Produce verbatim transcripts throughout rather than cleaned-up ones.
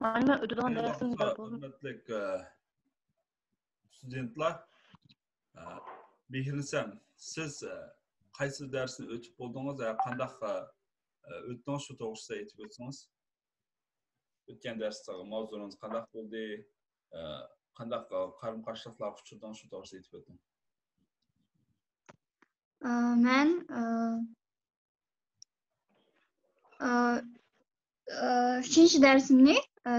مانا مەن ئۆتىدىغان ئەمدى دەرسىم بولسا، بار بۇ. ھۆرمەتلىك، ئە، ستۇدېنتلار، ئە، بېھرىنىسەم، سىز، ئە، قايسى دەرسنى ئۆتۈپ بولدىڭىز؟ ئە، قانداق، ئە، ئۆتتىڭىز؟ شۇ توغرىسىدا ئېيتىپ ئۆتسىڭىز. ئۆتكەن دەرستە ماۋزۇلىرىڭىز قانداق بولدى؟ ئە، قانداق، ئە، قارىمۇ قارشىلىقلارغا ئۇچرىدىڭىز؟ شۇ توغرىسىدا ئېيتىپ ئۆتۈڭ. ئە، مەن، ئە، ئە، ئە، ئۈچىنچى دەرسىمنى، ئە،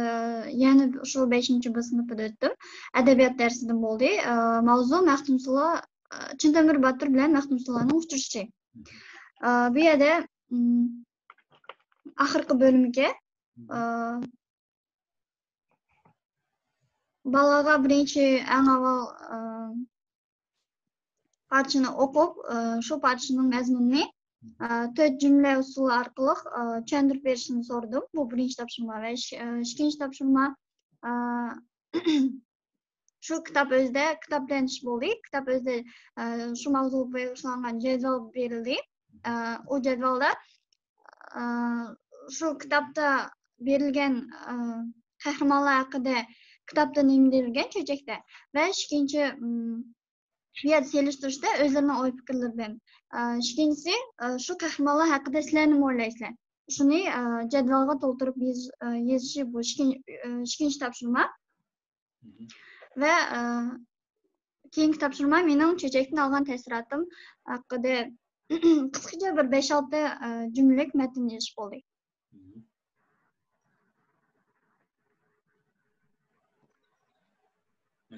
يەنە شۇ بەشىنچى ب سىنىپىدا ئۆتتۈم. ئەدەبىيات دەرسىدىن بولدى. ئە، ماۋزۇ مەختۇمسۇلا، ئە، چىن تۆمۈر باتۇر بىلەن مەختۇمسۇلانىڭ ئۇچرىشىشى. ئە، بۇ يەردە، ئىم، ئاخىرقى بۆلۈمگە، ئە، بالىلارغا بىرىنچى ئەڭ ئاۋۋال، ئە، پارچىنى ئوقۇپ، ئە، شۇ پارچىنىڭ مەزمۇنىنى، ئە، تۆت جۈملە ئۇسۇلى ئارقىلىق، ئە، چۈشەندۈرۈپ بېرىشنى سورىدىم. بۇ بىرىنچى تاپشۇرما ۋە ئىك-، ئە، ئىككىنچى تاپشۇرما، ئە، شۇ كىتاب ئۆزىدە كىتابلىنىش بولدى. كىتاب ئۆزىدە، ئە، شۇ ماۋزۇغا بېغىشلانغان جەدۋەل بېرىلدى. ئە، ئۇ جەدۋەلدە، ئە، شۇ كىتابتا بېرىلگەن، ئە، قەھرىمانلار ھەققىدە كىتابتا نېمە دېيىلگەن چۆچەكتە ۋە ئىككىنچى، ئىم، بۇ يەردە سېلىشتۇرۇشتا ئۆزلىرىنىڭ ئوي پىكىرلىرى بىلەن. ئە، ئىككىنچىسى، ئە، شۇ قەھرىمانلار ھەققىدە سىلەر نېمە ئويلايسىلەر؟ شۇنى، ئە، جەدۋەلگە تولدۇرۇپ يېزىش، ئە، يېزىشى بۇ ئىككىن-، ئە، ئىككىنچى تاپشۇرما. ۋە، ئە، كېيىنكى تاپشۇرما مېنىڭ چۆچەكتىن ئالغان تەسىراتىم ھەققىدە قىسقىچە بىر بەش-ئالتە، ئە، جۈملىلىك مەتن يېزىش بولدى.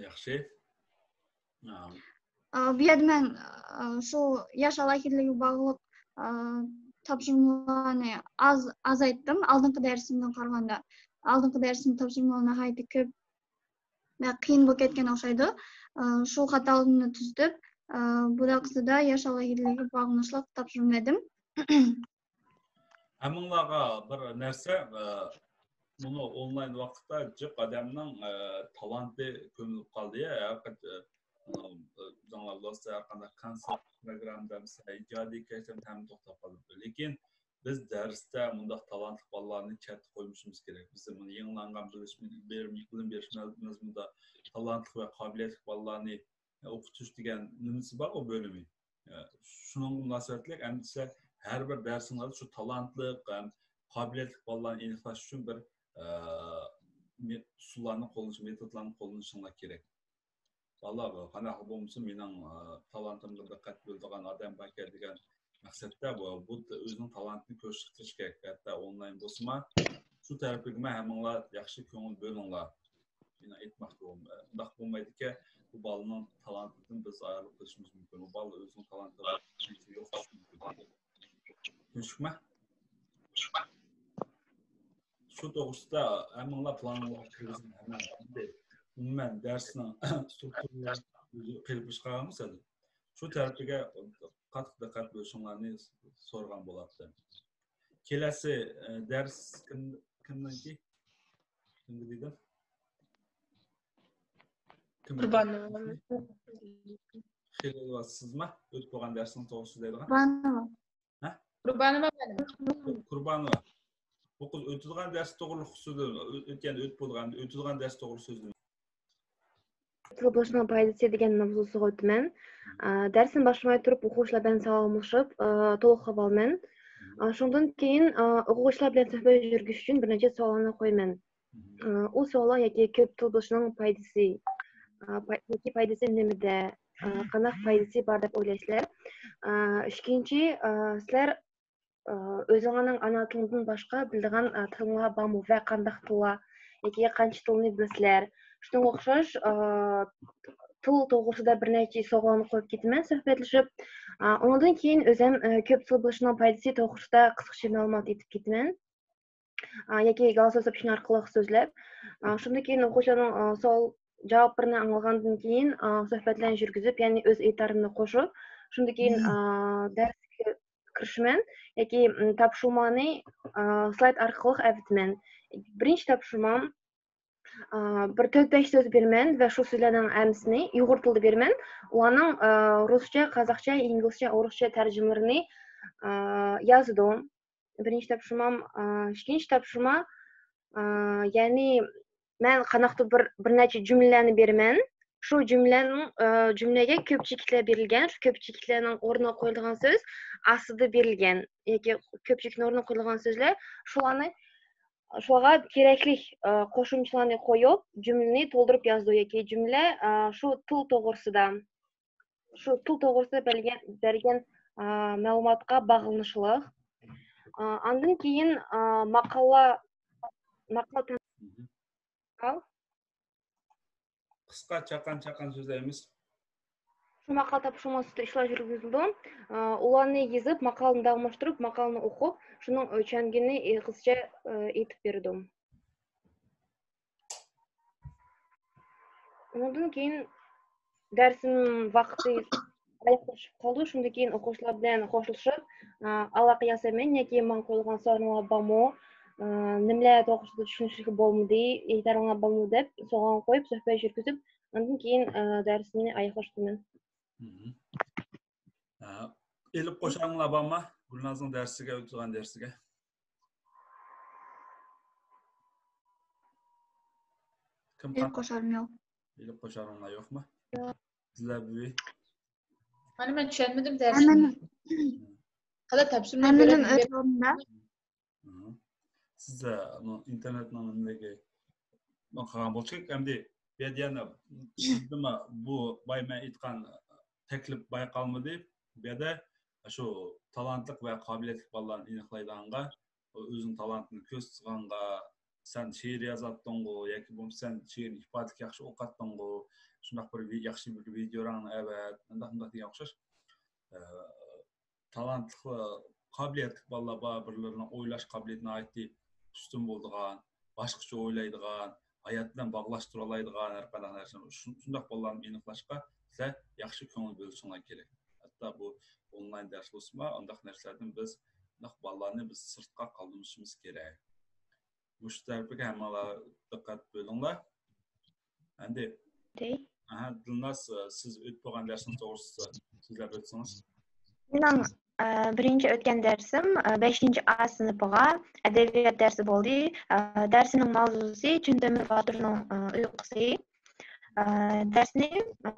ياخشى. ئا، ئا، بۇ يەردە مەن، ئا، شۇ ياش ئالاھىدىلىكىگە باغلىق، ئا، تاپشۇرمىلارنى ئاز، ئازايتتىم. ئالدىنقى دەرسىمدىن قارىغاندا، ئالدىنقى دەرسىم تاپشۇرمىلار ناھايىتى كۆپ ۋە قىيىن بولۇپ كەتكەن ئوخشايدۇ. ئا، شۇ خاتالىقنى تۈزىتىپ، ئا، بۇ دەقىقىدە ياش ئالاھىدىلىكىگە باغلىنىشلىق تاپشۇرمىدىم. ھەممىڭلارغا بىر نەرسە، ئە، مۇنۇ ئونلاين ۋاقىتتا جىق ئادەمنىڭ، ئە، تالانتى كۆمۈلۈپ قالدى. ھەقىقەت، ئە، ئۆزۈڭلار بىلىسىز، ھەر قانداق كونسېرت پروگراممىدا، مەسىلەن، ئىجادىي كەچلەر ھەممە توختاپ قالىدۇ. لېكىن بىز دەرستە مۇنداق تالانتلىق بالىلارنى چەتتە قويمىشىمىز كېرەك. بىز مۇنۇ يېڭىلانغان بىلىش، بىلىم بېرىش مەزمۇنىدا تالانتلىق ۋە قابىلىيەتلىك بالىلارنى ئوقۇتۇش دېگەن نېمىسى بار، ئۇ بۆلۈمى. شۇنىڭغا مۇناسىۋەتلىك ئەمدىسە ھەر بىر دەرسىڭلاردا شۇ تالانتلىق ھەم قابىلىيەتلىك بالىلارنى ئېنىقلاش ئۈچۈن بىر، ئە، مې-، ئۇسۇللارنى قوللىنىش، مېتودلارنى قوللىنىشىڭلار كېرەك. بالىلار، قانداق بولمىسۇن، مېنىڭ، ئە، تالانتىمغا دىققەت بۆلىدىغان ئادەم باركەن دېگەن مەقسەتتە بۇ، بۇ ئۆزىنىڭ تالانتىنى كۆرسىتىپ چىقىش كېرەك. ھەتتا ئونلاين بولسىمۇ، شۇ تەرىپىگىمۇ ھەممىڭلار ياخشى كۆڭۈل بۆلۈڭلار. مېنىڭ ئېيتماقچى بولغىنىم، ئۇنداق بولمايدىكەن، بۇ بالىنىڭ تالانتىدىن بىز ئايرىلىپ قېلىشىمىز مۇمكىن. بۇ بالا ئۆزىنىڭ تالانتىغا يوقىتىشى مۇمكىن. تۈشۈنۈشتۈكمۇ؟ شۇ توغرىسىدا ھەممىڭلار پىلانىڭلارغا كىرگۈزۈڭ. ھەممە ئومۇمەن دەرسنىڭ سترۇكتۇرىسى قېلىپ چىقارغان بولسا، شۇ تەرىپىگە قاتتىق دىققەت بۆلۈشۈڭلارنى سورىغان بولاتتىم. كېلەسى، ئە، دەرس كىم، كىمنىڭكى؟ كىمگە دېدىم؟ كىم؟ قۇربانوۋا. خېلىل، سىزما؟ ئۆتۈپ بولغان دەرسنىڭ توغرىسىدا دەيدىغان؟ قۇربانوۋا. ھە؟ قۇربانوۋا مەلىم. قۇربانوۋا. بۇ قىز ئۆتىدىغان دەرس توغرىلىق سۆزلىدى. ئۆ-، ئۆتكەن، ئۆتۈپ بولغان، ئۆتىدىغان دەرس توغرىلىق سۆزلىدى. تىل بىلىشنىڭ پايدىسى دېگەن ماۋزۇسىغا ئۆتىمەن. ئا، دەرسنى باشلىماي تۇرۇپ ئوقۇغۇچىلار بىلەن سالاملىشىپ، ئا، تولۇق ئالىمەن. ئا، شۇنىڭدىن كېيىن، ئا، ئوقۇغۇچىلار بىلەن سۆھبەت يۈرگۈزۈش ئۈچۈن بىر نەچچە سوئالنى قويىمەن. ئا، ئۇ سوئاللار ياكى كۆپ تىل بىلىشنىڭ پايدىسى، ئا، پاي-، ياكى پايدىسى نېمىدە، ئا، قانداق پايدىسى بار دەپ ئويلايسىلەر؟ ئا، ئىككىنچى، ئا، سىلەر ئۆزۈڭلارنىڭ ئانا تىلىڭدىن باشقا بىلىدىغان، ئە، تىلىڭلار بارمۇ ۋە قانداق تىللار ياكى قانچە تىلنى بىلىسىلەر؟ شۇنىڭغا ئوخشاش، ئە، تىل توغرىسىدا بىر نەچچە سوئالنى قويۇپ كېتىمەن سۆھبەتلىشىپ. ئە، ئۇنىڭدىن كېيىن ئۆزۈم، ئە، كۆپ تىل بىلىشنىڭ پايدىسى توغرىسىدا قىسقىچە مەلۇمات ئېيتىپ كېتىمەن. ئە، ياكى گالاسوسوپشىن ئارقىلىق سۆزلەپ. ئە، شۇندىن كېيىن ئوقۇغۇچىلارنىڭ، ئە، سوئال جاۋابلىرىنى ئاڭلىغاندىن كېيىن، ئە، سۆھبەتلەرنى يۈرگۈزۈپ، يەنى ئۆز ئېيتارىمنى قوشۇپ، شۇندىن كېيىن، ئە، دەرسكە كىرىشىمەن ياكى، م، تاپشۇرمانى، ئا، سلايد ئارقىلىق ئەۋېتىمەن. بىرىنچى تاپشۇرمام، ئا، بىر تۆت-بەش سۆز بېرىمەن ۋە شۇ سۆزلەرنىڭ ھەممىسىنى ئۇيغۇر تىلىدا بېرىمەن. ئۇلارنىڭ، ئا، رۇسچە، قازاقچە، ئىنگلىزچە، ئورۇسچە تەرجىمىلىرىنى، ئا، يازىدۇ. بىرىنچى تاپشۇرمام، ئا، ئىككىنچى تاپشۇرما، ئە، يەنى مەن قانداقتۇر بىر، بىر نەچچە جۈملىلەرنى بېرىمەن. شۇ جۈملىلەرنىڭ، ئە، جۈملىگە كۆپ چېكىتلەر بېرىلگەن. شۇ كۆپ چېكىتلەرنىڭ ئورنىغا قويۇلىدىغان سۆز ئاستىدا بېرىلگەن ياكى كۆپ چېكىتنىڭ ئورنىغا قويۇلىدىغان سۆزلەر، شۇلارنى، شۇلارغا كېرەكلىك، ئە، قوشۇمچىلارنى قويۇپ، جۈملىنى تولدۇرۇپ يازىدۇ ياكى جۈملە، ئە، شۇ تىل توغرىسىدا، شۇ تىل توغرىسىدا بەرگەن، بەرگەن، ئە، مەلۇماتقا باغلىنىشلىق. ئە، ئاندىن كېيىن، ئە، ماقالە، ماقالە تەن-، ماقال. قىسقا، چاقان-چاقان سۆزلەيمىز. شۇ ماقالە تاپشۇرمىسىدا ئىشلار يۈرگۈزۈلىدۇ. ئۇلارنى يېزىپ، ماقالىنى داۋاملاشتۇرۇپ، ماقالىنى ئوقۇپ، شۇنىڭ ئۆلچەمگىنى ئېغىزچە ئېيتىپ بېرىدۇ. ئۇنىڭدىن كېيىن دەرسنىڭ ۋاقتى ئاياغلىشىپ قالىدۇ. شۇندىن كېيىن ئوقۇغۇچىلار بىلەن خوشلىشىپ، ئالاقە ياسايمەن ياكى ماڭا قويۇلغان سوئاللار بارمۇ، نېمىلەر توغرىسىدا چۈشىنىشلىك بولمىدى، يېتەرلىك بولمىدى دەپ سوئال قويۇپ، سۆھبەت يۈرگۈزۈپ، ئاندىن كېيىن دەرسنى ئاياغلاشتۇرىمەن. ئېلىپ قوشارىڭلار بارمۇ؟ گۈلنازنىڭ دەرسىگە، ئۆتىدىغان دەرسىگە. كىم ئېلىپ قوشارىم يوق. ئېلىپ قوشارىڭلار يوقمۇ؟ يوق. سىلەر بۈۋى؟ مانا مەن چۈشەنمىدىم دەرسنى. قالا تاپشۇرماي ھەممىدىن بېرەم. ئۆتۈپ ئالدىم. سىز، ئە، ئىنتېرنېتنىڭ نېمىلىكى قالغان بولسا كېرەك. ئەمدى بۇ يەردە يەنە سىزدىمۇ بۇ بايا مەن ئېيتقان تەكلىپ بايا قالمىدى. بۇ يەردە شۇ تالانتلىق ۋە قابىلىيەتلىك بالىلارنى ئېنىقلايدىغانغا، ئۆزىنىڭ تالانتىنى كۆرسىتىدىغانغا، سەن شېئىر يازاتتىڭغۇ ياكى بولمىسا سەن شېئىرنى ئىپادىلىك ياخشى ئوقۇتتۇڭغۇ، شۇنداق بىر ۋى-، ياخشى بىر ۋىدېئوراڭنى ئەۋەت، ئانداق، مۇنداق دېگەن ئوخشاش. ئە، تالانتلىق، قابىلىيەتلىك بالىلار بار، بىرلىرىنىڭ ئويلاش قابىلىيىتى ناھايىتى ئۈستۈن بولىدىغان، باشقىچە ئويلايدىغان، ھايات بىلەن باغلاشتۇرالايدىغان ھەر قانداق نەرسىنى، شۇ-، شۇنداق بالىلارنى ئېنىقلاشقا سىلەر ياخشى كۆڭۈل بۆلسەڭلار كېرەك. ھەتتا بۇ ئونلاين دەرس بولسىمۇ، ئانداق نەرسىلەردىن بىز، بۇنداق بالىلارنى بىز سىرتقا قالدۇرمىشىمىز كېرەك. مۇشۇ تەرىپىگە ھەممىڭلار دىققەت بۆلۈڭلار. ئەمدى، ئاھا، دىلناز، سىز ئۆتۈپ بولغان دەرسىڭىز توغرىسىدا سۆزلەپ ئۆتسىڭىز. مېنىڭ، ئە، بىرىنچى ئۆتكەن دەرسىم، ئە، بەشىنچى ئا سىنىپىغا ئەدەبىيات دەرسى بولدى. ئە، دەرسنىڭ ماۋزۇسى چىن تۆمۈر باتۇرنىڭ، ئە، ئۇيقۇسى. ئە، دەرسنى، ئە،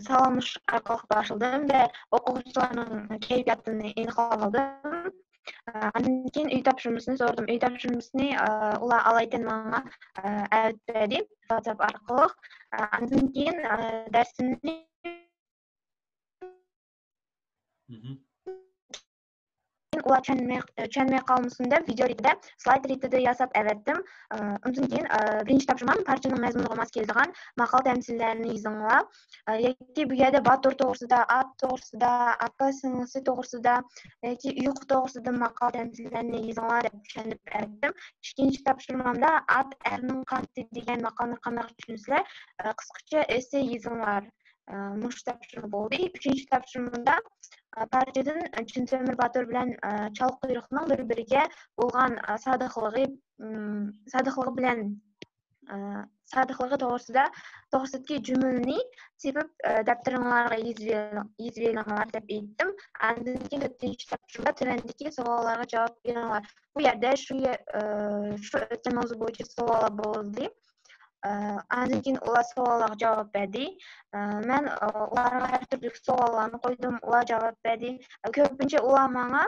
سالاملىشىش ئارقىلىق باشلىدىم ۋە ئوقۇغۇچىلارنىڭ كەيپىياتىنى ئېنىقلاپ ئالدىم. ئاندىن كېيىن ئۆي تاپشۇرمىسىنى سورىدىم. ئۆي تاپشۇرمىسىنى، ئۇلار ئالايىتەن ماڭا ئەۋەتىپ بەردى، ۋاتساپ ئارقىلىق. ئاندىن كېيىن دەرسنى ئۇلار چۈشەنمەي، چۈشەنمەي قالمىسۇن دەپ، ۋىدېئو رېتىدە، سلايد رېتىدە ياساپ ئەۋەتتىم. ئۇندىن كېيىن، بىرىنچى تاپشۇرمام پارچىنىڭ مەزمۇنىغا ماس كېلىدىغان ماقال تەمسىللەرنى يېزىڭلار. ياكى بۇ يەردە باتۇر توغرىسىدا، ئات توغرىسىدا، ئاكا سىڭلىسى توغرىسىدا ياكى ئۇيقۇ توغرىسىدا ماقال تەمسىللەرنى يېزىڭلار دەپ چۈشەندۈرۈپ بەرتتىم. ئىككىنچى تاپشۇرمامدا ئات ئەرنىڭ قانىتى دېگەن ماقالىنى قانداق چۈشىنىسىلەر؟ قىسقىچە ئېسسېي يېزىڭلار. مۇشۇ تاپشۇرما بولدى. ئۈچىنچى تاپشۇرمىدا پارچىدىن چىن تۆمۈر باتۇر بىلەن چالقۇيرۇقنىڭ بىر-بىرىگە بولغان سادىقلىقى، سادىقلىقى بىلەن، سادىقلىقى توغرىسىدا، توغرىسىدىكى جۈملىنى تېپىپ، دەپتىرىڭلارغا يېزىۋېلىڭ-، يېزىۋېلىڭلار دەپ ئېيتتىم. ئاندىن كېيىن تۆتىنچى تاپشۇرمىدا تۆۋەندىكى سوئاللارغا جاۋاب بېرىڭلار. بۇ يەردە شۇ يە-، شۇ ئۆتكەن ماۋزۇ بويىچە سوئاللار بولدى. ئاندىن كېيىن ئۇلار سوئاللارغا جاۋاب بەردى. مەن ئۇلارغا ھەر تۈرلۈك سوئاللارنى قويدۇم، ئۇلار جاۋاب بەردى. كۆپىنچە ئۇلار ماڭا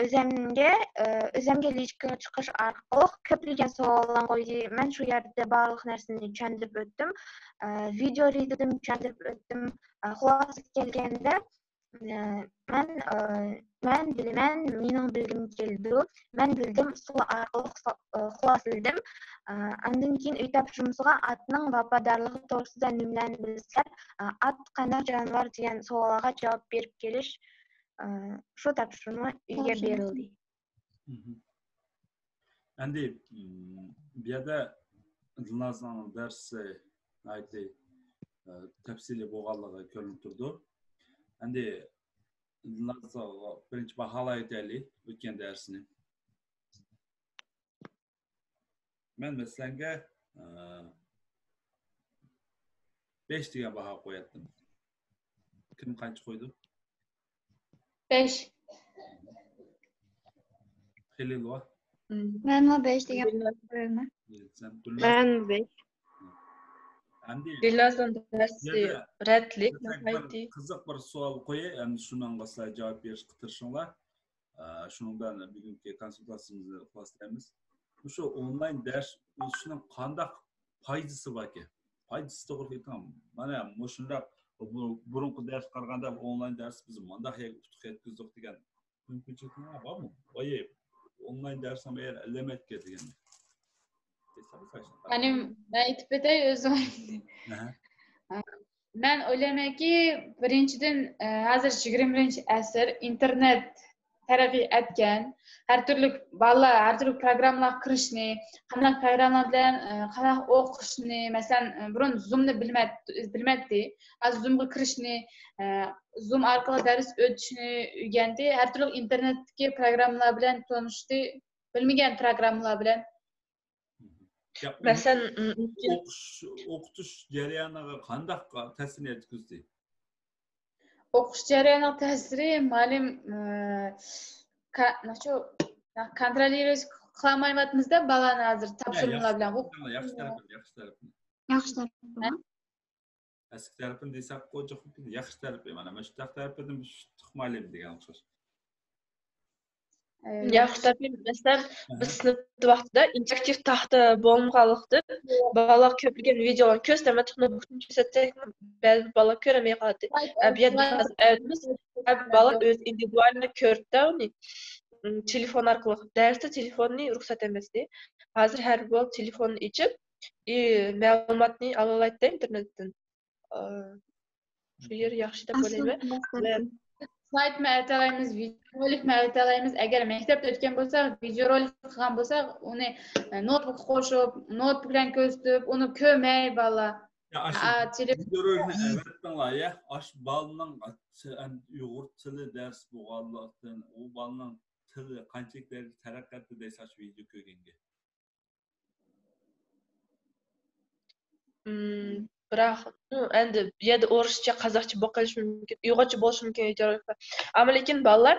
ئۆزەمگە، ئۆزەمگە لىچكىغا چىقىش ئارقىلىق كۆپلىگەن سوئاللارنى قويدى. مەن شۇ يەردە بارلىق نەرسىنى چۈشەندۈرۈپ ئۆتتۈم. ۋىدېئو رېتىدىمۇ چۈشەندۈرۈپ ئۆتتۈم. خۇلاسىگە كەلگەندە، مەن، مەن بىلىمەن، مېنىڭ بىلگۈم كېلىدۇ، مەن بىلدىم، ئۇسۇل ئارقىلىق خۇلاسىلىدىم. ئاندىن كېيىن ئۆي تاپشۇرمىسىغا ئاتنىڭ ۋاپادارلىقى توغرىسىدا نېمىلەرنى بىلىسىلەر؟ ئات قانداق جانىۋار دېگەن سوئاللارغا جاۋاب بېرىپ كېلىش، شۇ تاپشۇرما ئۆيگە بېرىلدى. ئەمدى، بۇ يەردە دىلنازنىڭ دەرسى ناھايىتى، ئە، تەپسىلىي بولغانلىقى كۆرۈنۈپ تۇرىدۇ. ئەمدى دىلناز بىرىنچى باھالاۋېتەيلى ئۆتكەن دەرسنى. مەن مەسىلەنگە، ئە، بەش دېگەن باھا قوياتتىم. كىم قانچە قويدى؟ بەش. خېلىلۋا؟ مەنمۇ بەش دېگەن. مەنمۇ بەش. ئەمدى دىلنازنىڭ دەرسى رەتلىك. قىزىق بىر سوئال قوياي، ئەمدى شۇنىڭغا سىلەر جاۋاب بېرىشكە تىرىشىڭلار. شۇنىڭ بىلەن بۈگۈنكى كونسۇلتاتسىيىمىزنى خۇلاسىلەيمىز. مۇشۇ ئونلاين دەرس ئۆتۈشنىڭ قانداق پايدىسى باركەن؟ پايدىسى توغرىسىدا ئېيتىڭ. مانا مۇشۇنداق بۇرۇنقى دەرسكە قارىغاندا ئونلاين دەرس بىز مۇنداق يەرگە ئۇتۇق يەتكۈزدۇق دېگەن مۇمكىنچىلىكلەر بارمۇ؟ ئايى، ئونلاين دەرسنىڭ بۇ يەر ئەللەمەتكە دېگەن. يەنى مەن ئېيتىپ ئۆتەي ئۆزۈم. مەن ئويلايمەنكى، بىرىنچىدىن، ھازىر يىگىرمە بىرىنچى ئەسىر، ئىنتېرنېت تەرەققىي ئەتكەن. ھەر تۈرلۈك بالىلار ھەر تۈرلۈك پروگراممىلارغا كىرىشنى، قانداق پروگراممىلار بىلەن قانداق ئوقۇشنى، مەسىلەن، بۇرۇن زۇمنى بىلمەتتى، ھازىر زۇمغا كىرىشنى، زۇم ئارقىلىق دەرس ئۆتۈشنى ئۆگەندى. ھەر تۈرلۈك ئىنتېرنېتتىكى پروگراممىلار بىلەن تونۇشتى، بىلمىگەن پروگراممىلار بىلەن. مەسىلەن، ئوقۇش، ئوقۇتۇش جەريانىغا قانداق تەسىر يەتكۈزدى؟ ئوقۇش جەريانىنىڭ تەسىرى، مۇئەللىم، كونترولىرويس قىلالمايۋاتىمىزدا بالىلارنى ھازىر تاپشۇرمىلار بىلەن. ياخشى تەرىپى، ياخشى تەرىپى. ياخشى تەرىپى. ئەسكى تەرىپىنى دېسەك، ياخشى تەرىپى، مانا مۇشۇنداق تەرىپىدىن شۇنداق مۇئەللىم دېگەن ئوخشاش. ياخشى تەرىپى، مەسىلەن، بىز سىنىپ ۋاقتىدا ئىنتېراكتىپ تاختا بولمىغانلىقتىن، بالىلار كۆپلىگەن ۋىدېئولارنى كۆرسىتەمەن، تېخنوبۇكنى كۆرسەتسەكمۇ، بەزى بالىلار كۆرەلمەي قالاتتى. بۇ يەردە ھەر بالا ئۆز ئىندىۋىدۇئالنى كۆردى ئۇنى. تېلېفون ئارقىلىق، دەرستە تېلېفوننى رۇخسەت ئەمەستى. ھازىر ھەر بىر بالا تېلېفوننى ئېچىپ، مەلۇماتنى ئالالايتتى ئىنتېرنېتتىن. شۇ يېرى ياخشى دەپ ئويلايمەن. سلايدمۇ ئەۋەتەلەيمىز، ۋىدېئورولىكمۇ ئەۋەتەلەيمىز. ئەگەر مەكتەپتە ئۆتكەن بولساق، ۋىدېئورولىك قىلغان بولساق، ئۇنى نوتبۇكقا قوشۇپ، نوتبۇك بىلەن كۆرسىتىپ، ئۇنى كۆرمەي بالىلار. ۋىدېئورولىكنى ئەۋەتتىڭلار، يا ئاشۇ بالىنىڭ ئۇيغۇر تىلى دەرس بولغانلىقتىن، ئۇ بالىنىڭ تىلى قانچىلىك دەرىجىدە تەرەققىي ئەتتى دەيسىز ئاشۇ ۋىدېو كۆرگەنگە. بىراق ئەمدى بۇ يەردە ئورۇسچە، قازاقچە بولۇپ قېلىشى مۇمكىن، ئۇيغۇرچە بولۇشى مۇمكىن ۋىدېورولىكلار. ئەمما لېكىن بالىلار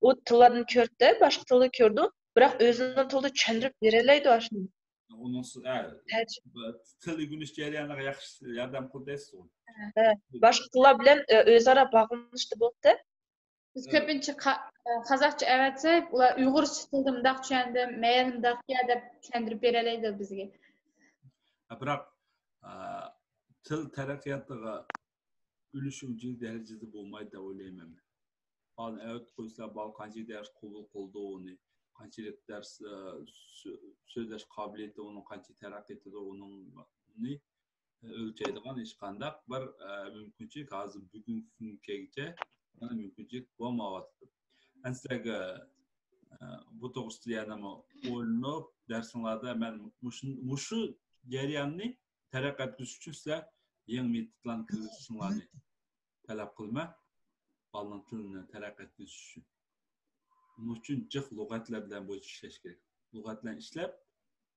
ئۇ تىللاردىن كۆردى، باشقا تىلدا كۆردى، بىراق ئۆزىنىڭ تىلىدا چۈشەندۈرۈپ بېرەلەيدۇ ئاشۇنى. ئۇنىڭسىز تىل ئۆگىنىش جەريانىغا ياخشى ياردەم قىلدى دەيسىز. باشقا تىللار بىلەن ئۆزئارا باغلىنىشتا بولدى. بىز كۆپىنچە قازاقچە ئەۋەتسەك، ئۇلار ئۇيغۇرچە تىلدا مۇنداق چۈشەندىم، مەيەن مۇنداقكەن دەپ چۈشەندۈرۈپ بېرەلەيدۇ بىزگە. بىراق تىل تەرەققىياتىغا ئۈلۈشۈمچىلىك دەرىجىدە بولمايدۇ دەپ ئويلايمەن مەن. بالىنى ئەۋەتىپ قويسا، بالا قانچىلىك دەرس قوبۇل قىلىدۇ ئۇنى، قانچىلىك دەرس سۆزلەش قابىلىيىتى ئۇنىڭ قانچىلىك تەرەققىي ئېتىدۇ، ئۇنىڭ ئۆلچەيدىغان ھېچقانداق بىر مۇمكىنچىلىك ھازىر بۈگۈنكى كۈنگىچە مۇمكىنچىلىك بولمايۋاتىدۇ. مەن سىلەرگە بۇ توغرىسىدا يەنىمۇ ئويلىنىپ، دەرسىڭلاردا مەن مۇشۇ، مۇشۇ جەرياننى تەرەققىي ئەتكۈزۈش ئۈچۈن سىلەر يېڭى مېتودلارنى كىرگۈزۈشۈڭلارنى تەلەپ قىلىمەن. بالىنىڭ تىلىنى تەرەققىي ئەتكۈزۈش ئۈچۈن. بۇنىڭ ئۈچۈن جىق لۇغەتلەر بىلەن بويىچە ئىشلەش كېرەك. لۇغەت بىلەن ئىشلەپ،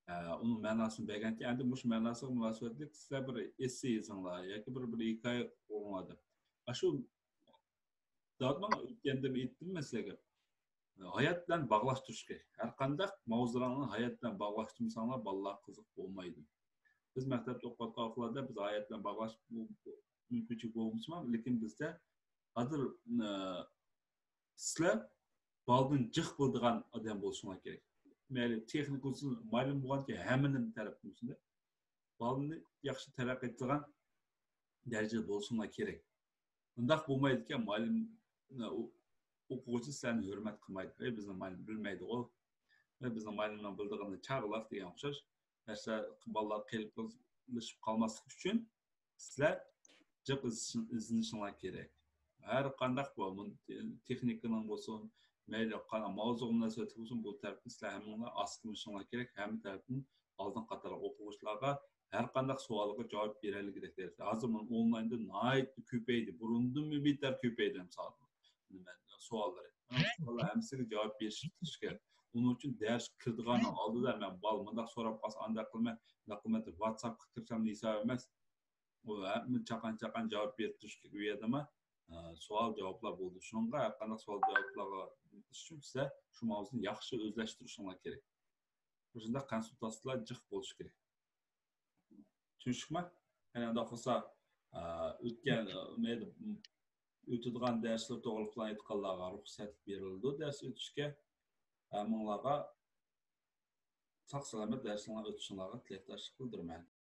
ئۇنىڭ مەناسىنى بەرگەنكەن، ئەمدى مۇشۇ مەناسىغا مۇناسىۋەتلىك سىلەر بىر ئېسسېي يېزىڭلار ياكى بىر، بىر ھېكايە قۇرۇڭلار دەپ. ئاشۇ دادىنىڭ ئۆتكەندە ئېيتتىم مەن سىلەرگە. ھايات بىلەن باغلاشتۇرۇش كېرەك. ھەر قانداق ماۋزۇلارنى ھايات بىلەن باغلاشتۇرمىساڭلار، بالىلار قىزىق بولمايدۇ. بىز مەكتەپتە ئوقۇۋاتقان ۋاقىتلاردا بىز ھايات بىلەن باغلاش مۇمكىنچىلىك بولمىسىمۇ، لېكىن بىزدە ھازىر سىلەر بالىدىن جىق بىلىدىغان ئادەم بولۇشۇڭلار كېرەك. مەيلى تېخنىكا بولسۇن، مۇئەللىم بولغانكەن ھەممىنى تەرەپ قىلمىسۇن دەپ، بالىنى ياخشى تەرەققىي قىلىدىغان دەرىجىدە بولۇشۇڭلار كېرەك. ئۇنداق بولمايدىكەن، مۇئەللىم ئوقۇغۇچى سىلەرنى ھۆرمەت قىلمايدۇ. ئەي بىزنىڭ مۇئەللىم بىلمەيدىغۇ. ئەي بىزنىڭ مۇئەللىمنىڭ بىلىدىغىنى چاغلاق دېگەن ئوخشاش نەرسە. بالىلار قېلىپلىشىپ قالماسلىقى ئۈچۈن سىلەر جىق ئىزدىنىشىڭلار كېرەك. ھەر قانداق بولسۇن، تېخنىكىنىڭ بولسۇن، مەيلى قانداق ماۋزۇغا مۇناسىۋەتلىك بولسۇن، بۇ تەرەپنى سىلەر ھەممىڭلار ئاستا مېڭىشىڭلار كېرەك. ھەممە تەرەپتىن ئالدىنقى قاتارلىق ئوقۇغۇچىلارغا ھەر قانداق سوئالغا جاۋاب بېرەلىگۈدەك دەرىجىدە. ھازىر مانا ئونلايندا ناھايىتى كۆپەيدى. بۇرۇندىنمۇ بىتەر كۆپەيدى، مىسال. سوئاللىرى. سوئاللار ھەممىسىگە جاۋاب بېرىش كېرەك. ئۇنىڭ ئۈچۈن دەرسكە كىرىدىغاننىڭ ئالدىدا مەن بالا مۇنداق سوراپ قالسا، ئانداق قىلىمەن، مۇنداق قىلىمەن دەپ ۋاتساپقا كىرسەم ھېساب ئەمەس. ئۇ ھەممە چاقان-چاقان جاۋاب بېرىپ تۇرۇش كېرەك. ئۇ يەردە ما، ئە، سوئال جاۋابلار بولىدۇ. شۇنىڭغا ھەر قانداق سوئال جاۋابلارغا ئۈچۈن سىلەر شۇ ماۋزۇنى ياخشى ئۆزلەشتۈرۈشۈڭلار كېرەك. مۇشۇنداق كونسۇلتاتسىيەلەر جىق بولۇشى كېرەك. چۈشەندىڭىزمۇ؟ يەنى ئۇنداق بولسا، ئە، ئۆتكەن، ئە، مەيلى، ئۆتىدىغان دەرسلەر توغرىلىق پىلان ئېيتقانلارغا رۇخسەت بېرىلىدۇ دەرس ئۆتۈشكە. ئە، مۇڭلارغا ساق-سالامەت دەرسلەرنى ئۆتۈشۈڭلارغا تىلەكداشلىق بىلدۈرىمەن.